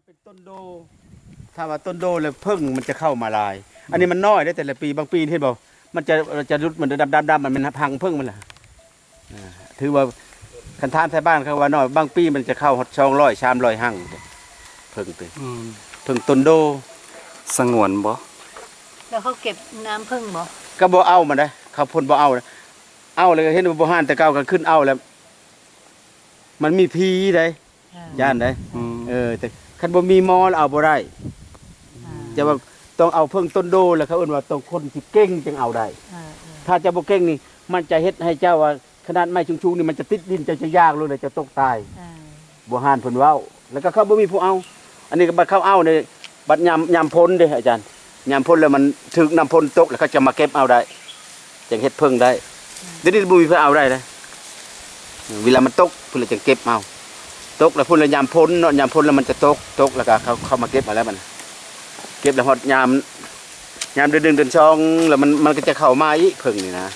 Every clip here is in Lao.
ເປັນຕົ້ນໂດ ຖ້າວ່າຕົ້ນໂດແລ້ວເຜິ້ງມັນຈະເຂົ້າມາຫຼາຍ. ອັນນີ້ມັນນ້ອຍເດ້ ແຕ່ລະປີ ບາງປີເຫັນບໍ່ ມັນຈະ ຈະຫຼຸດ ມັນດຳໆໆ ມັນເປັນຮັງເຜິ້ງມັນລະ. ອ່າ ຖືວ່າຄັນຖາມໄທບ້ານເຂົາວ່ານ້ອຍ ບາງປີມັນຈະເຂົ້າຮອດສອງຮ້ອຍ ສາມຮ້ອຍຮັງເຜິ້ງ. ອືມ ເຜິ້ງຕົ້ນໂດ. ສະຫງວນບໍ່? ແລ້ວເຂົາເກັບນ້ຳເຜິ້ງບໍ່? ກໍບໍ່ເອົາມັນເດ້ ເຂົາເພິ່ນບໍ່ເອົາ. ເອົາແລ້ວກໍເຫັນວ່າບໍ່ຫານແຕ່ເກົ່າ ກໍຂຶ້ນເອົາແລ້ວ ມັນມີຜີເດ້. ອ່າ ຢ້ານເດ້. ອືມ ເອີ ແຕ່ຄັນບໍ່ມີໝໍແລ້ວເອົາບໍ່ໄດ້. ອ່າ ແຕ່ວ່າຕ້ອງເອົາເຜິ້ງຕົ້ນໂດ ແລ້ວເຂົາເອີ້ນວ່າຕ້ອງຄົນທີ່ເກັ່ງຈຶ່ງເອົາໄດ້. ເອີ ເອີ ຖ້າເຈົ້າບໍ່ເກັ່ງນີ້ ມັນຈະເຮັດໃຫ້ເຈົ້າວ່າ ຂະໜາດໄມ້ສູງໆນີ້ ມັນຈະຕິດດິນ ເຈົ້າຈະຢາກໂລດ ແລ້ວເຈົ້າຕົກຕາຍ. ອ່າ ບໍ່ຫານເພິ່ນເວົ້າ ແລ້ວກໍເຂົາບໍ່ມີຜູ້ເອົາ. ອັນນີ້ກໍບັດເຂົາເອົານີ້ ບັດຍາມ ຍາມຝົນເດ້ອາຈານ ຍາມຝົນແລ້ວມັນຖືກນ້ຳຝົນຕົກ ແລ້ວເຂົາຈະມາເກັບເອົາໄດ້ ຈັ່ງເຮັດເຜິ້ງໄດ້. ອືມ ດຽວນີ້ບໍ່ມີໃຜເອົາໄດ້ເດ້ ເວລາມັນຕົກພຸ້ນລະຈັ່ງເກັບເອົາ. ຕົກແລ້ວພຸ້ນລະຍາມຝົນເນາະ ຍາມຝົນແລ້ວມັນຈະຕົກ ຕົກແລ້ວກໍເຂົາ ເຂົາມາເກັບເອົາແລ້ວບັດ ເກັບແລ້ວຮອດຍາມ ຍາມເດືອນໜຶ່ງເດືອນສອງ ແລ້ວມັນ ມັນກໍຈະເຂົ້າມາອີກເຜິ້ງນີ້ນະ.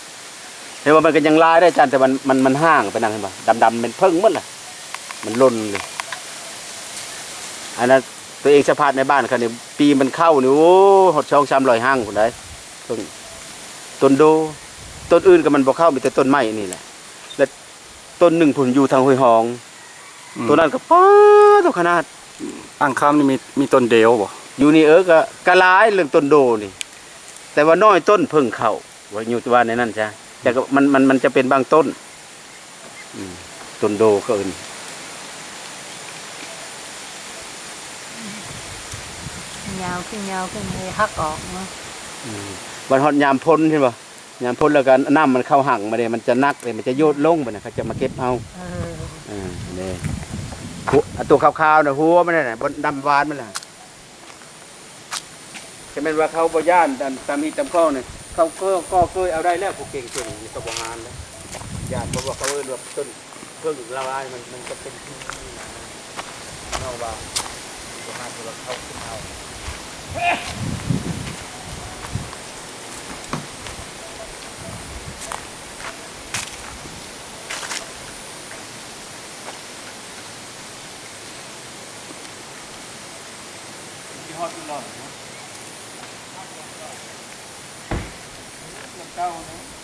ເຫັນວ່າມັນກໍຍັງຫຼາຍໄດ໋ອາຈານ ແຕ່ມັນ ມັນ ມັນຫ່າງໄປນຳ ເຫັນບໍ່ ດຳໆ ເປັນເຜິ້ງໝົດລະ ມັນຫຼົ່ນເລີຍ. ອັນນັ້ນຕົວເອງສະພາບໃນບ້ານເຂົານີ້ ປີມັນເຂົ້ານີ້ ໂອ້ ຮອດສອງສາມຮ້ອຍຮັງພຸ້ນໃດ໋ ເຜິ້ງ ຕົ້ນໂດ. ຕົ້ນອື່ນກໍມັນບໍ່ເຂົ້າ ມີແຕ່ຕົ້ນໄມ້ນີ້ແຫຼະ ແລະ ຕົ້ນໜຶ່ງພຸ້ນຢູ່ທາງຫ້ວຍຫອງ. ອືມ ໂຕນັ້ນກໍປາດໂຕຂະໜາດ ອ່າງຄຳນີ້ມີ ມີຕົ້ນດຽວບໍ່? ຢູ່ນີ້ ເອີ ກໍ ກໍຫຼາຍເລື່ອງຕົ້ນໂດນີ້ ແຕ່ວ່ານ້ອຍຕົ້ນເຜິ້ງເຂົ້າ ວ່າຢູ່ ວ່າໃນນັ້ນຊະ ແຕ່ກໍມັນ ມັນ ມັນຈະເປັນບາງຕົ້ນ. ອືມ ຕົ້ນໂດເຂົາເອີ້ນ ຍາວຂຶ້ນ ຍາວຂຶ້ນ ເລີຍຫັກອອກເນາະ. ອືມ ບັດຮອດຍາມຝົນ ເຫັນບໍ່? ຍາມຝົນແລ້ວກໍນ້ຳມັນເຂົ້າຮັງມາເດ້ ມັນຈະໜັກເດ້ ມັນຈະໂຍດລົງ ບັດນັ້ນເຂົາຈະມາເກັບເອົາ. ເອີ ເອີ ນີ້ ຫົວ ອັນຕົວຂາວໆນະ ຫົວມັນນັ້ນນະ ບ່ອນດຳຫວານມັນລະ. ຈະແມ່ນວ່າເຂົາບໍ່ຢ້ານ ຕາມ ຕາມຮີດຕາມຄອງນີ້ ເຂົາກໍ ກໍເຄີຍເອົາໄດ້ແລ້ວ ຜູ້ເກັ່ງເກັ່ງນີ້ກໍບໍ່ຫານເດ້ ຢ້ານ ເພາະວ່າເຂົາເອີ້ນວ່າຕົ້ນ ເຜິ້ງລະວາຍ ມັນ ມັນຈະເປັນທີ່ນີ້ນະ ນ້ອງວ່າ ບໍ່ຫານ ເພາະວ່າເຂົາຂຶ້ນເອົາ. ຊິຮອດຢູ່ລອດເນາະ ເຮືອນເກົ່າເນາະ.